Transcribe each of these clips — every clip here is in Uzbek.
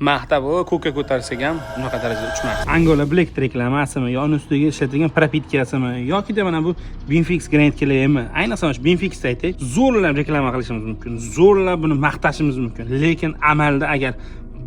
Maqtab u ko'kka ko'tarsak ham unaqa darajada uchmas. Angola Black reklamasimi yo uni ustiga ishlatilgan пропитка simi yokida mana bu Binfix Grand Claymi, ayniqsa mana shu Binfixni aytay, zo'rlab reklama qilishimiz mumkin, zo'rlab buni maqtashimiz mumkin, lekin amalda agar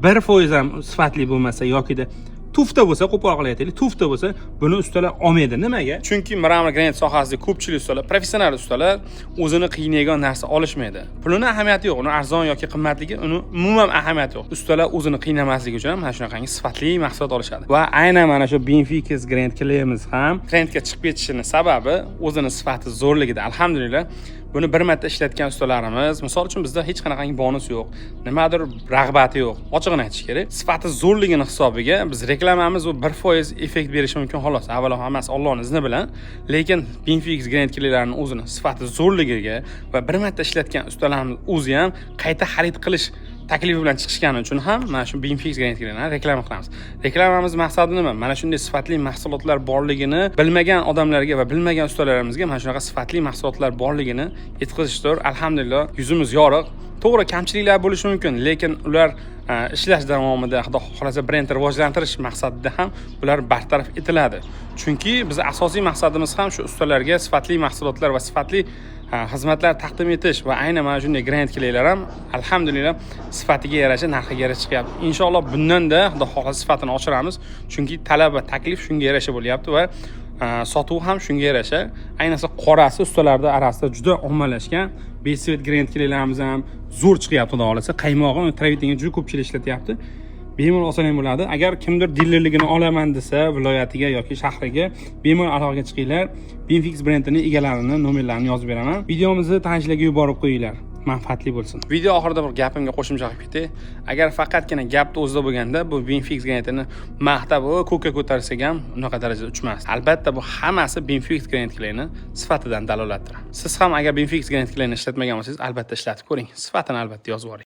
1% ham sifatli bo'lmasa yokida туфта bo'lsa, qo'pol qilib aytaylik, туфта bo'lsa, buni ustalar olmaydi. Nimaga? Chunki мрамор granit sohasida ko'pchilik ustalar, professional ustalar o'zini qiynaydigan narsa olishmaydi. Pulini ahamiyati yo'q, uni arzon yoki qimmatligi, uni umuman ahamiyati yo'q. Ustalar o'zini qiynamasligi uchun ham mana shunaqangi sifatli mahsulot olishadi. Va aynan mana shu Binfix Grand Clayimiz ham trendga chiqib ketishini sababi o'zini sifati zo'rligida. Alhamdulillah, buni bir marta ishlatgan ustalarimiz, misol uchun, bizda hech qanaqangi bonus yo'q, nimadir rag'bati yo'q, ochig'ini aytish kerak. Sifati zo'rligini hisobiga biz reklamamiz u 1% effekt berishi mumkin, xolos. Avvalo hammasi Ollohni izni bilan, lekin Binfix Grand Claylarni o'zini sifati zo'rligiga va bir marta ishlatgan ustalarimiz o'zi ham qayta xarid qilish taklifi bilan chiqishgani uchun ham mana shu Binfix Grand Claylarni reklama qilamiz. Reklamamiz maqsadi nima? Mana shunday sifatli mahsulotlar borligini bilmagan odamlarga va bilmagan ustalarimizga mana shunaqa sifatli mahsulotlar borligini yetkazishdir. Alhamdulillah, yuzimiz yorug'. To'g'ri, kamchiliklar bo'lishi mumkin, lekin ular ishlash davomida, Xudo xohlasa, brend rivojlantirish maqsadida ham ular bartaraf etiladi. Chunki biz asosiy maqsadimiz ham shu ustalarga sifatli mahsulotlar va sifatli xizmatlar taqdim etish. Va aynan mana shunday Grand Claylar ham, alhamdulillah, sifatiga yarasha, narxiga yarasha chiqyapti. Inshaalloh, bundanda, Xudo xohlasa, sifatini oshiramiz, chunki talab va taklif shunga yarasha bo'lyapti va sotuv ham shunga yarasha. Ayniqsa qorasi ustalarda orasida juda ommalashgan. Бесцвет Grand Claylarimiz ham zo'r chiqyapti, Xudo xohlasa. Qaymog'i travertinga juda ko'pchilik ishlatyapti, bemalol olsa ham bo'ladi. Agar kimdir dilerligini olaman desa, viloyatiga yoki shahriga bemalol aloqaga chiqinglar. Binfix brendini egalarini nomerlarini yozib beraman. Videomizni tanishlarga yuborib qo'yinglar, manfaatli bo'lsin. Video oxirida bir gapimga qo'shimcha qilib ketay. Agar faqatgina gapni o'zida bo'lganda, bu Binfix granitini maqtab u ko'kka ko'tarsak ham unaqa darajada uchmas. Albatta, bu hammasi Binfix Granit Clayni sifatidan dalolatdir. Siz ham agar Binfix Granit Clayni ishlatmagan bo'lsangiz, albatta ishlatib ko'ring, sifatini albatta yozib yuboring.